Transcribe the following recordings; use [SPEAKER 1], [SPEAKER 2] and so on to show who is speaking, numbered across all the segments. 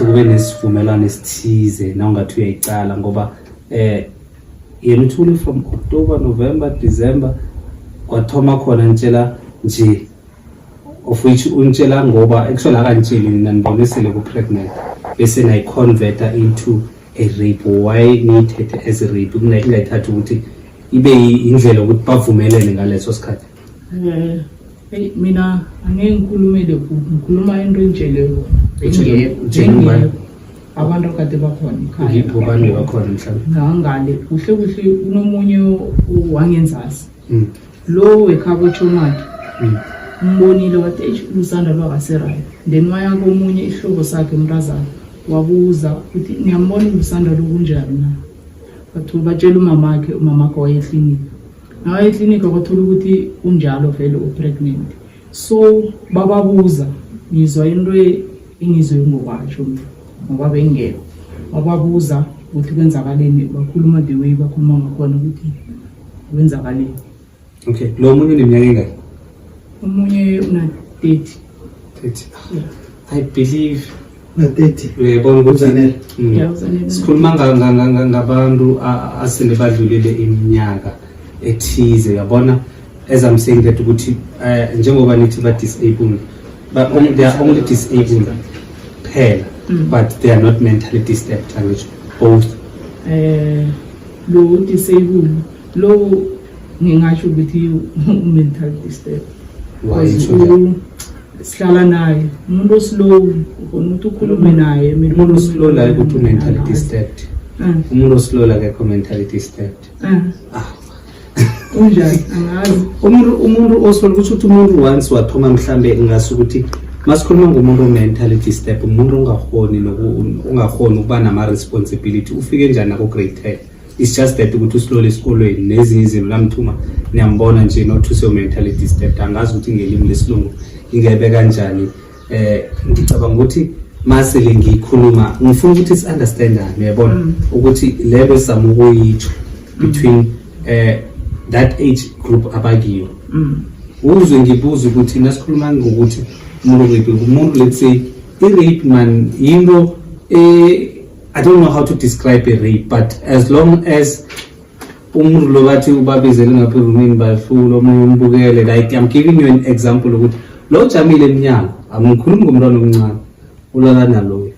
[SPEAKER 1] Kahle, kube nesivumelwano esithize nawungathi uyayicala, ngoba yena uthule from October, November, December, kwathoma khona nitshela nje, of which unitshela ngoba actually akantsheli mina, nibonisele ku-pregnant, bese nayi-converta into a rape. Why niyithethe as a rape, ingayithathi ukuthi ibe indlela yokuthi bavumelene ngaleso sikhathi?
[SPEAKER 2] Hey, mina angeke ngikhulumele kubi, ngikhuluma into engitshele
[SPEAKER 1] Utshele-
[SPEAKER 2] yona.
[SPEAKER 1] Utshele ubani?
[SPEAKER 2] Bengekho abantu akade bakhona ekhaya.
[SPEAKER 1] Ngipho abantu bakhona mhlawumbe?
[SPEAKER 2] Ngangale kuhle kuhle kunomunye wangenzasi lo wekhabo chomakhe. Umbonile, wathi, "Eish, ulusanda lwakaserayo." Then waya komunye ihlobo sakhe, umntazana, wabuza ukuthi, "Niyambona ulusanda lokunjani na?" Bathola batshela umamakhe, umamakhe waye eklinika, nawaye eklinika kwathola ukuthi unjalo vele, u-pregnant. So bababuza, ngizwa into engizwe ngokwatsho mina ngoba bengekho, wababuza ukuthi kwenzakaleni, bakhuluma the way bakhuluma ngakhona ukuthi kwenzakaleni.
[SPEAKER 1] Okay, lo munye uneminyaka engaki?
[SPEAKER 2] Omunye una-30.
[SPEAKER 1] 30?
[SPEAKER 2] Yeah.
[SPEAKER 1] I believe
[SPEAKER 3] Na-30.
[SPEAKER 1] Uyayibona ukuthi
[SPEAKER 3] Uzanele.
[SPEAKER 2] Yeah, uzanele.
[SPEAKER 1] Sikhuluma ngabantu asele badlulile iminyaka ethize, yabona, as I'm saying that ukuthi njengoba nithi ba disabled, but only, they are only disabled phela, but they are not mentally disturbed, angisho both?
[SPEAKER 2] Lo disabled lo, ngingasho ukuthi u-mental disturbed.
[SPEAKER 1] Why
[SPEAKER 2] Because
[SPEAKER 1] isho njalo?
[SPEAKER 2] Sihlala naye, umuntu o-slow, ukhona ukuthi ukhulume naye mina.
[SPEAKER 1] Umuntu o-slow la ukuthi u-mentally disturbed?
[SPEAKER 2] Ah.
[SPEAKER 1] Umuntu o-slow la akekho mentally disturbed.
[SPEAKER 2] Ah.
[SPEAKER 1] Ah.
[SPEAKER 2] Unjani, angazi.
[SPEAKER 1] Umuntu o-slow kusho ukuthi umuntu once wathoma, mhlambe ngase ukuthi masikhuluma ngomuntu o-mentally disturbed, umuntu ongahoni ongahoni ukuba nama-responsibility, ufike njani nako-grade 10? It's just that ukuthi u-slow esikolweni nezinye izinto lamthuma, niyambona nje not use mentally disturbed. Angazi ukuthi ngelimi lesilungu ingebe kanjani. Ngicabanga ukuthi masele ngikhuluma ngifuna ukuthi si-understandane, uyabona ukuthi lelo sizama ukuyitsho between that age group abakiyo. Uzwe ngibuza ukuthi nasikhuluma ngokuthi umuntu rape, umuntu, let's say i-rape man, yinto I don't know how to describe a rape, but as long as umuntu lo bathi ubabizele ngapha erumini, bahlula omunye umbukele, like I'm giving you an example ukuthi lo ujamile emnyango, angikhulumi ngomntwana omncane ulala naloyo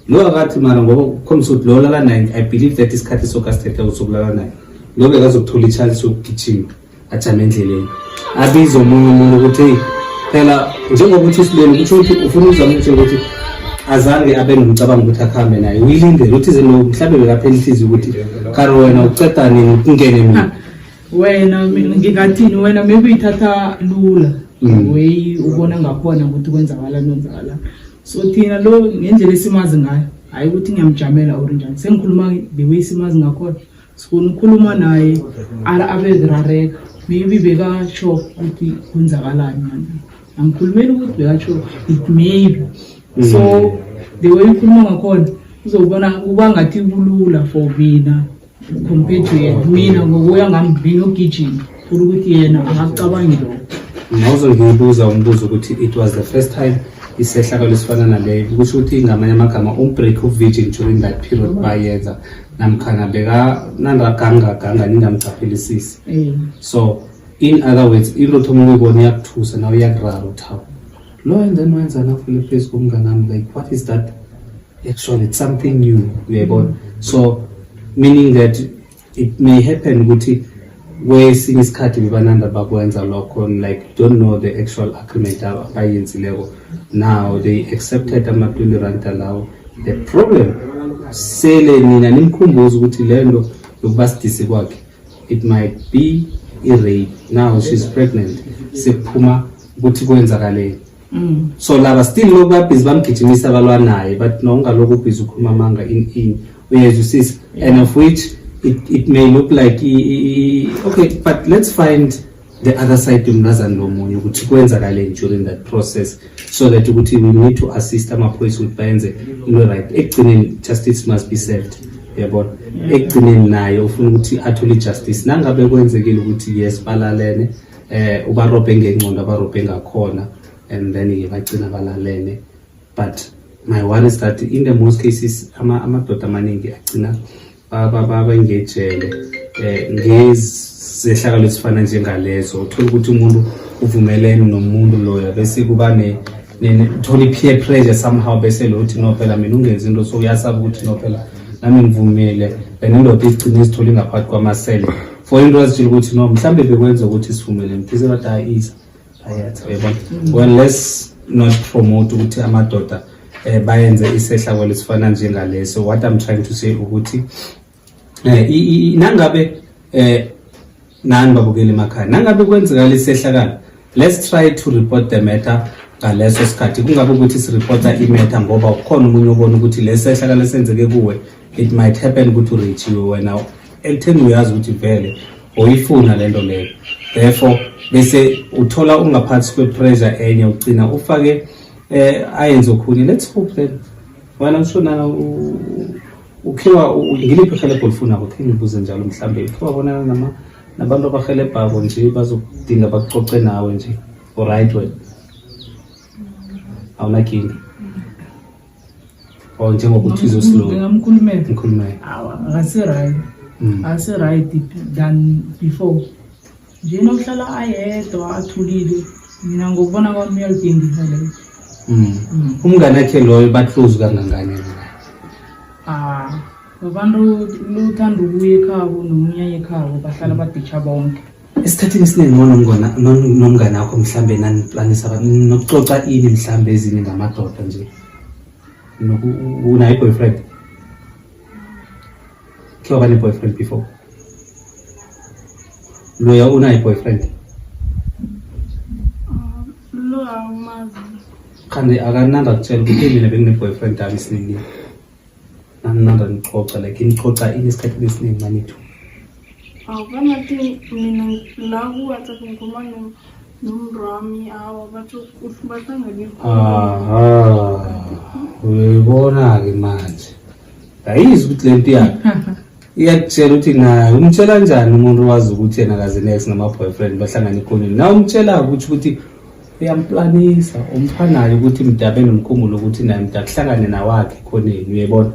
[SPEAKER 1] lo akathi mara ngoba kukhombisa ukuthi lo olala naye, I believe that isikhathi sokasithethe sokulala naye, lo bekazokuthola i-chance yokugijima, ajame endleleni, abize omunye umuntu ukuthi, "Hey, phela njengoba uthi usilele," kusho ukuthi ufuna uzama ukutshela ukuthi azange abe nomcabango ukuthi akuhambe naye, uyilindele ukuthi ze lo mhlawumbe bekaphela ihliziyo ukuthi kari wena uceda nini kungene mina.
[SPEAKER 2] Wena, mina ngingathini, wena maybe uyithatha lula way ubona ngakhona ukuthi kwenzakalani, kwenzakalani. So thina lo ngendlela esimazi ngayo, hayi ukuthi ngiyamjamela or njani, sengikhuluma the way simazi ngakhona, sifuna ukukhuluma naye abe rareka, maybe bekasho ukuthi kwenzakalani manje, angikhulumeli ukuthi bekasho it maybe. So the way ukhuluma ngakhona uzobona kuba ngathi kulula for mina compared to yena. Mina ngokuya ngami bengiyogijima, thola ukuthi yena akakucabangi lokho.
[SPEAKER 1] Nawuzo ngiyibuza umbuzo ukuthi it was the first time isehlakalo esifana naleyo, kusho ukuthi ngamanye amagama um-break of virgin during that period bayenza namkhana beka nandagangaganga ningamcaphelisisi? So in other words, into othoma ukuyibona iyakuthusa nawe, iyakurara ukuthi hawu, lo and then wenza nafule phezu komnganami, like what is that? Actually it's something new, uyayibona? So meaning that it may happen ukuthi kwesinye isikhathi bebananda bakwenza lokho, like don't know the actual agreement abayenzileko. Now they accepted ama-20 rand lawo. The problem sele nina nimkhumbuza ukuthi le nto yokuba sidisi kwakhe, it might be i-rape. Now she's pregnant, sekuphuma ukuthi kwenzakaleni. So laba still lokhu ba-busy bamgijimisa, balwa naye, but no, ungalokhu u-busy ukhuluma amanga in uyezwisisa, and of which it may look like okay, but let's find the other side yomntazana lomunye ukuthi kwenzakaleni during that process, so that ukuthi we need to assist amaphoyisa ukuthi bayenze into right. Ekugcineni justice must be served, uyabona? Ekugcineni naye ufuna ukuthi athole i-justice nangabe kwenzekile ukuthi yes, balalene, ubarobhe ngengqondo, abarobhe ngakhona, and then ke bagcina balalene, but My worry is that in the most cases amadoda amaningi agcina bangejele ngezehlakalo ezifana njengalezo. Uthola ukuthi umuntu uvumelene nomuntu loya, bese kuba uthola i-peer pressure somehow, bese lo uthi, "No phela, mina ungenzi into." So uyasaba ukuthi, "No phela, nami ngivumile." Then indoda izigcine izithole ngaphakathi kwamasele for into azitshela ukuthi, "No, mhlambe bekwenza ukuthi sivumelene thize." Bathi, "Hayi, iza ayatha." Uyabona? Well, let's not promote ukuthi amadoda bayenze isehlakalo esifana njengaleso. What I'm trying to say ukuthi nangabe nani babukeli emakhaya, nangabe kwenzeka lesehlakalo, let's try to report the matter ngaleso sikhathi. Kungabe ukuthi sireporta i-matter ngoba kukhona omunye obona ukuthi lesehlakalo esenzeke kuwe, it might happen ukuthi ureachiwe wena ekutheni uyazi ukuthi vele oyifuna lento leyo, therefore bese uthola ungaphansi kwe-pressure enye, ugcina ufake ayenze okhunye. Let's hope then wena ushonana ukhiwa ngiliphi ihelebho olifunako? Khe ngibuze njalo, mhlambe ukhe wabonana nabantu abahelebhako nje, bazokudinga bakucoce nawe nje? Alright, wena awunakinga or njengoba uthi uzoslow?
[SPEAKER 2] Ngingamkhulumela.
[SPEAKER 1] Ngikhulumela.
[SPEAKER 2] Awa, akasi-right. Akasi-right than before. Njena uhlala ayedwa, athulile. Mina ngokubona kwami uyalidingisa leyo.
[SPEAKER 1] Umngane akhe loyo ba-close kangangani naye?
[SPEAKER 2] Ah, abantu luthanda ukuya ekhabo nomunye aye ekhabo, bahlala baditsha bonke.
[SPEAKER 1] Esikhathini esiningi nomngane wakho, mhlambe naniplanisa nokucoca ini mhlambe ezinye ngamadoda nje? Unayo i-boyfriend? Khe waba ne-boyfriend before? Loya unayo i-boyfriend?
[SPEAKER 3] Lo awumazi.
[SPEAKER 1] Kanti akananda kutshela ukuthi mina bengine-boyfriend yami isiningi, nananda nicoca, like nicoca ini esikhathini esiningi manithu?
[SPEAKER 3] Awu, banathi mina la ku-WhatsApp ngikhuluma nomntu wami. Awa, batho bahlangane.
[SPEAKER 1] Aha, uyibona-ke manje, ayizwa ukuthi le nto yakhe iyakutshela ukuthi naye umtshela njani umuntu wazi ukuthi yena kaze next nama-boyfriend bahlangane ekhoneni. Na umtshela ukuthi uyamplanisa, umpha naye ukuthi mdabe nomkhumbulo ukuthi naye mdakuhlangane nawakhe ekhoneni, uyayibona?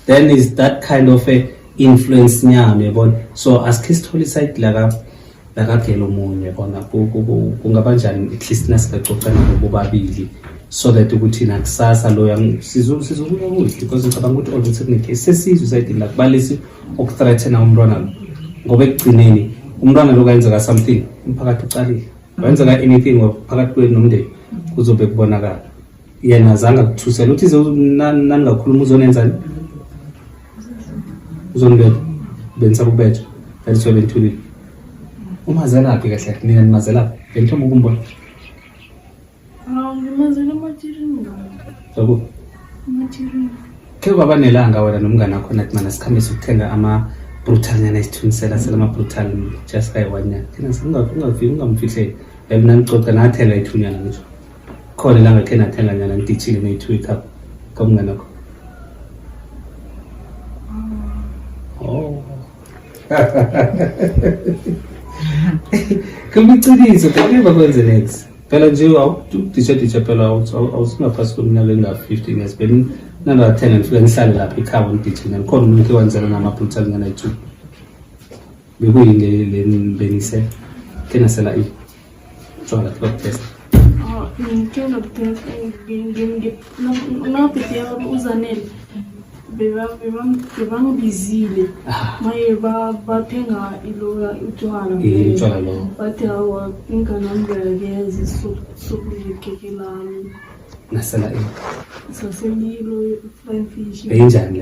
[SPEAKER 1] Then is that kind of a influence nyama, uyayibona? So asikhe sithole i-side lakagela omunye, yabona? Kungaba njani at least nasingacoca nabo bobabili, so that ukuthi nakusasa loya sizobuya kuhle, because ngicabanga ukuthi already sekune-case sesizwe esayidini la kubalisi okuthreatena umntwana lo, ngoba ekugcineni umntwana lo kayenzeka something, umphakathi ucalile. Wenzeka anything phakathi kwenu nomndeni, kuzobe kubonakala yena azange akuthusela uthi naningakhuluma uzonenzani, uzonibetha. Benisaba ukubethwa, that is why benithulile. Umazelaphi kahle? Nina nimazelaphi? Benithoma ukumbona?
[SPEAKER 3] Awu, ngimazela ematshirini.
[SPEAKER 1] Yabo.
[SPEAKER 3] Ematshirini.
[SPEAKER 1] Khe kwaba nelanga wena nomngane wakho nathi, "Mana, sikhambe sokuthenga ama-brutal nyana, isithunisela sela ama-brutal just kayi-one nyana." Thina ungafiki ungamfihleli vele, nanicoca nathenga ithunyana. Ngisho khona ilanga khe nathenga nyana, niditshile noyi-two ikhapha kamngane wakho? Oh, khuluma iqiniso, phela bakwenze next phela nje awuditsha ditsha phela, awusingaphasi kweminyaka enga-15 years. Beni nangathenga, nifika nihlale lapha ekhaya, niditshe nyana khona umuntu khe wenzela nama-brutal nyana ayi-two, bekuyini le benise khe nasela i tshwala khe bakutesta?
[SPEAKER 3] Ngike ngaphethe uZanele, bebangibizile maye bathenga iloya utshwala.
[SPEAKER 1] Utshwala lowo.
[SPEAKER 3] Bathi, "Awa, ingane wami ngiyakeze sokulekeke lami."
[SPEAKER 1] Nasela ini?
[SPEAKER 3] Saselilo i-flying fish.
[SPEAKER 1] Beyinjani le?